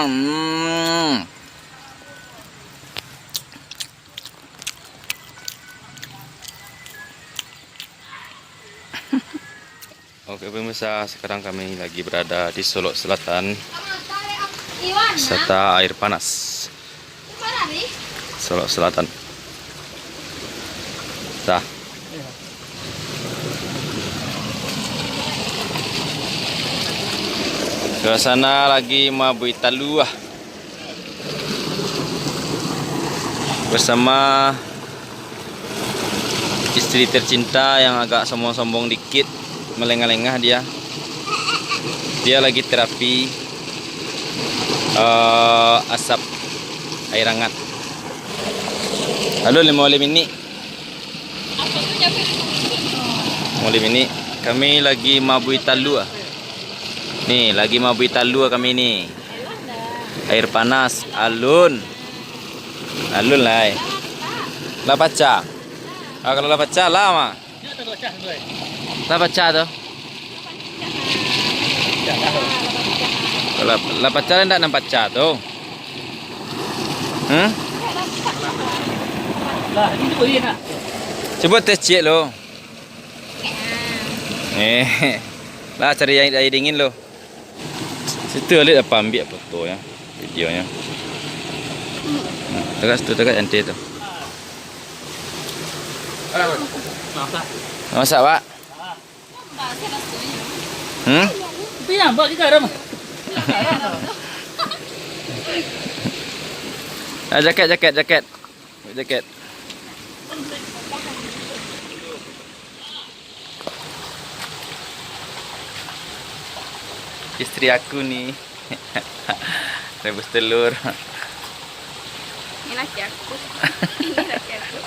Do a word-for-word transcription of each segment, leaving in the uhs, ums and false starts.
Hmm. Oke, pemirsa, sekarang kami lagi berada di Solok Selatan, wisata air panas. Solok Selatan. Dah. Suasana lagi mabui talua. Bersama istri tercinta yang agak sombong-sombong dikit, melengah-lengah dia. Dia lagi terapi, eh, asap air hangat. Alun, lima belas minit. Lima belas minit. Kami lagi mabui talua. Ni, lagi mabui talua kami ni. Air panas, alun. Alun lai. Lah pacah. Ah, kalau lah pacah, lah mah. Lah pacah tu. Lah, lah pacah ndak nan pacah tu. Hmm? Cubo tes ciek lo. Eh. Lah cari aia, aia dingin lo. Situ Alif dapat ambiak fotonyo, videonyo. Hmm, tagak situ, tagak ante tu. Masak, Pak? Hmm? Ah, jaket, jaket, jaket. Jaket. Istri aku ni. Rebus telur. Ini laki aku. Ini laki aku.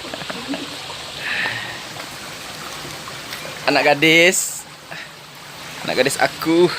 Anak gadis. Anak gadis aku.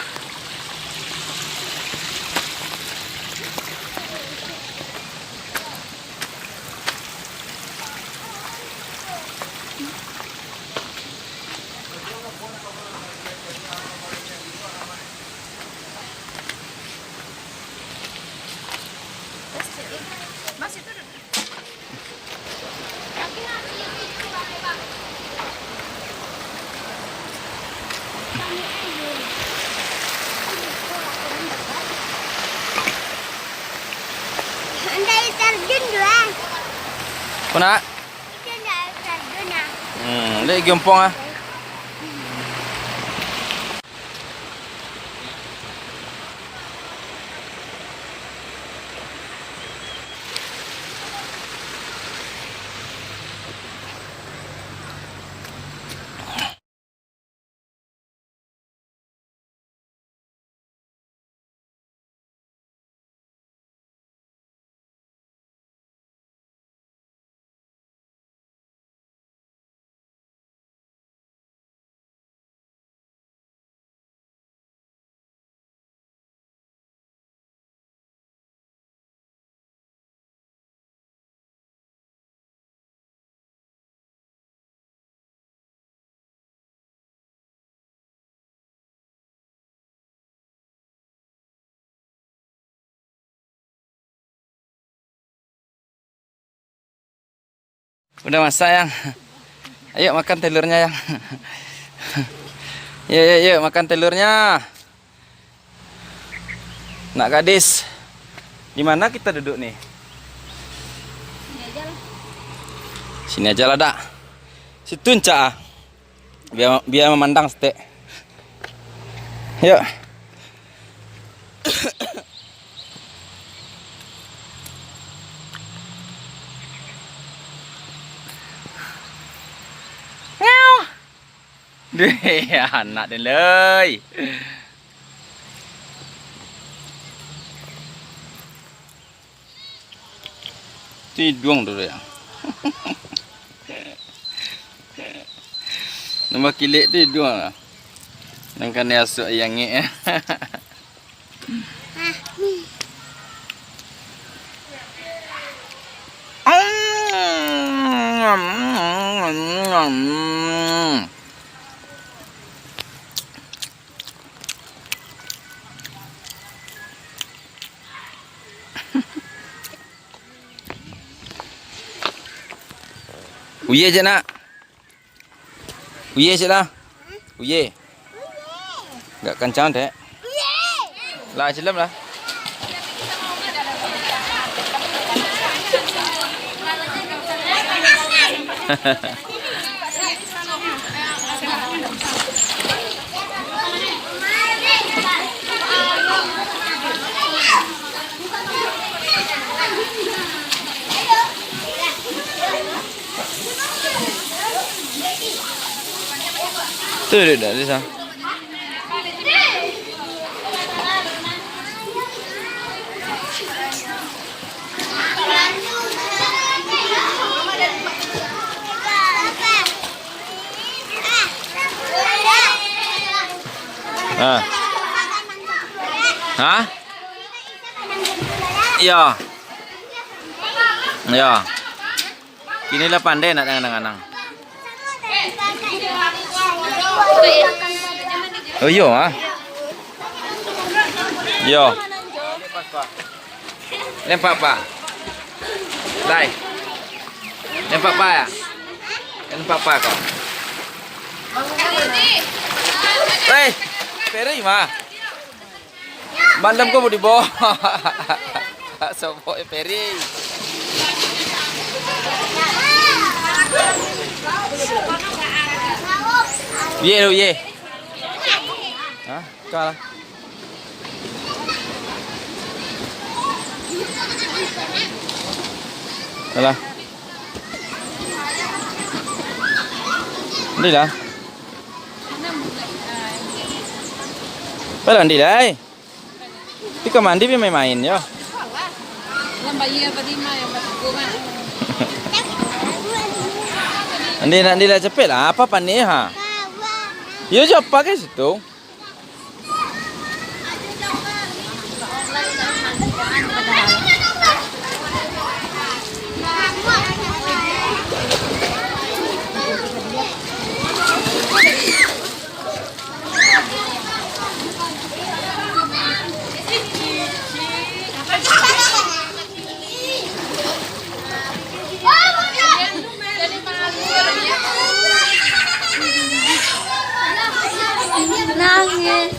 Andai terjun dua. Ko nak? Itu andai terjun ah. Hmm, dek gempong ah. Udah masak, Yang? Ayo makan telurnya, Yang. Yuk, yuk, yuk, makan telurnya. Nak gadis, di mana kita duduk nih? Sini aja lah. Sini aja lah, Dak. Situ encak ah. Biar, biar memandang setek. Yuk. Deh, anak den, loi. Tu iduang tu, ya. Nambah kilek tu iduang lah. Nang kanai asuak yang ngek. Uye je nak. Uye je lah. Uye. Agak kancang dek. Lah, silam lah. Tu duduk dah, di sana. Ha. Ha? Yo. Yo. Kini lah pandai nak dengan anang. Oh, iyo, ah. Iyo. Nampak apa? Dai. Nampak apa ya? Nampak apa kau? Hei, Peri mah. Malam ko mau dibawa. Sobok, eh, Peri. Ye, ye. Hah? Kalah. Alah. Nanti lah. Alah, nanti lah, eh. Tapi ka mandi pi main-main jo. Andi nak, Andi lah capek lah, apa panik ha? Iyo jo, apa ka situ? Nangis.